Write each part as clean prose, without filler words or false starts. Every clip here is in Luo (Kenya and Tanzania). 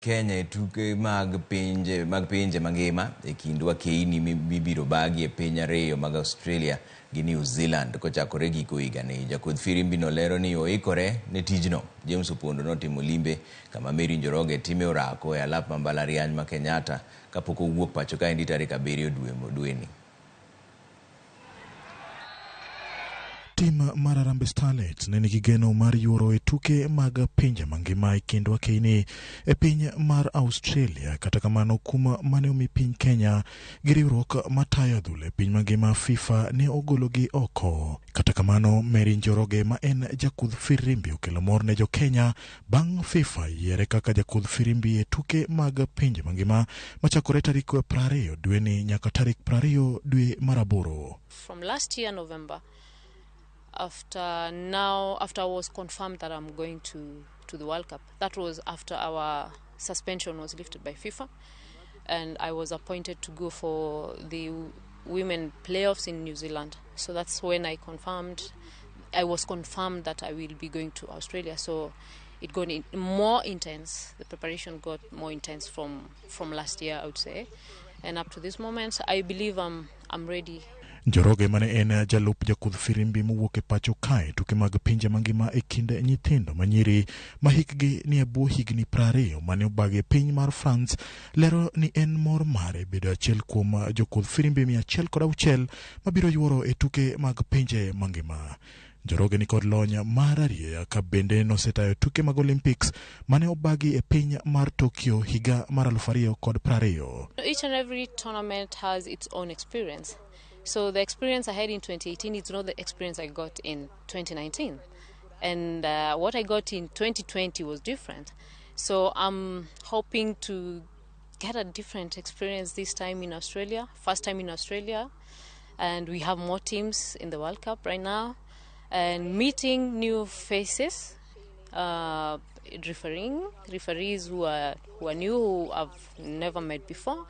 Kenya e tuke mag pinje mangima e kind wakeini mibiro bagi e piny ariyo mag Australia gi New Zealand kochakore giko higani. Jakudh firimbi no lero ni oikore ne tijno. James Opondo notimo limbe kama Mary Njoroge time orako e alap ma mbalariany ma Kenyatta kapok owuok pacho kaendi tarik 7 dwe dweni. Tim mar Harambee Starlets ne nigi geno mar yuoro e tuke mag pinje mangima e kind wakeini e piny mar Australia. Kata kamano, kum mane omi piny Kenya gi riwruok matayo adhula e piny mangima FIFA ne ogologi oko. Kata kamano, Mary Njoroge ma en jakudh firimbi okelo mor ne jo Kenya bang' FIFA yiere kaka jakudh firimbi e tuke mag pinje mangima machakore tarik 20 dweni nyaka tarik 20 dwe mar aboro. From last year November, after now, after I was confirmed that I'm going to the World Cup. That was after our suspension was lifted by FIFA, and I was appointed to go for the women playoffs in New Zealand. So that's when I was confirmed that I will be going to Australia. So it got more intense. The preparation got more intense from last year, I would say, and up to this moment, I believe I'm ready. Njoroge mane en jalup jakudh firimbi mowuok e pacho kae tuke mag pinje mangima e kind nyithindo manyiri ma hikgi ni e bwo higni 20 mane obagi e piny mar France lero ni en mor mare bedo achiel kuom jokudh firimbi 106 mabiro yuoro e tuke mag pinje mangima. Njoroge ni kod lony mar arieya ka bende nosetayo tuke mag Olympics mane obagi e piny mar Tokyo higa mar 2020. Each and every tournament has its own experience. So the experience I had in 2018 is not the experience I got in 2019. And what I got in 2020 was different. So I'm hoping to get a different experience this time in Australia, first time in Australia. And we have more teams in the World Cup right now. And meeting new faces, refereeing, referees who are new, who I've never met before.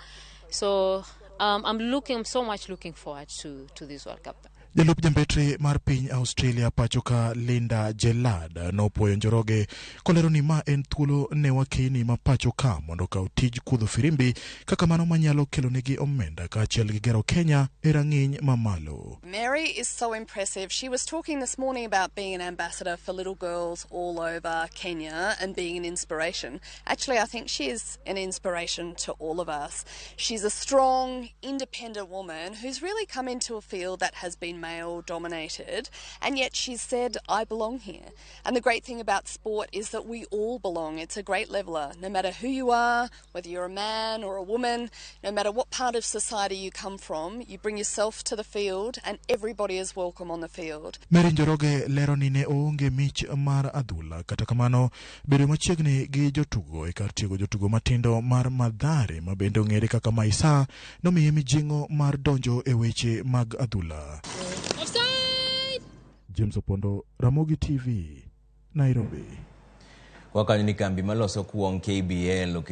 So I'm so much looking forward to this World Cup. Jalup jambetre mar piny Australia pacho ka Linda Jelad nopuoyo Njoroge kolero ni ma en thuolo ne wakeni ma pacho ka mondo okaw tij kudho firimbi kaka mano manyalo kelonegi omenda kaachiel gi gero Kenya e rang'iny mamalo. Mary is so impressive. She was talking this morning about being an ambassador for little girls all over Kenya and being an inspiration. Actually, I think she is an inspiration to all of us. She's a strong, independent woman who's really come into a field that has been male dominated, and yet she's said, "I belong here." And the great thing about sport is that we all belong. It's a great leveler. No matter who you are, whether you're a man or a woman, no matter what part of society you come from, you bring yourself to the field and everybody is welcome on the field. Mary Njoroge lero ni ne oonge mich mar adhula kata kamano bedo machiegni gi jotugo e kar tiego jotugo matindo mar Mathare ma bende ong'ere kaka Maisa nomiye mijing'o mar donjo e weche mag adhula. James Opondo, Ramogi TV, Nairobi. Wakanyo ni kambi maloso kuong KBL.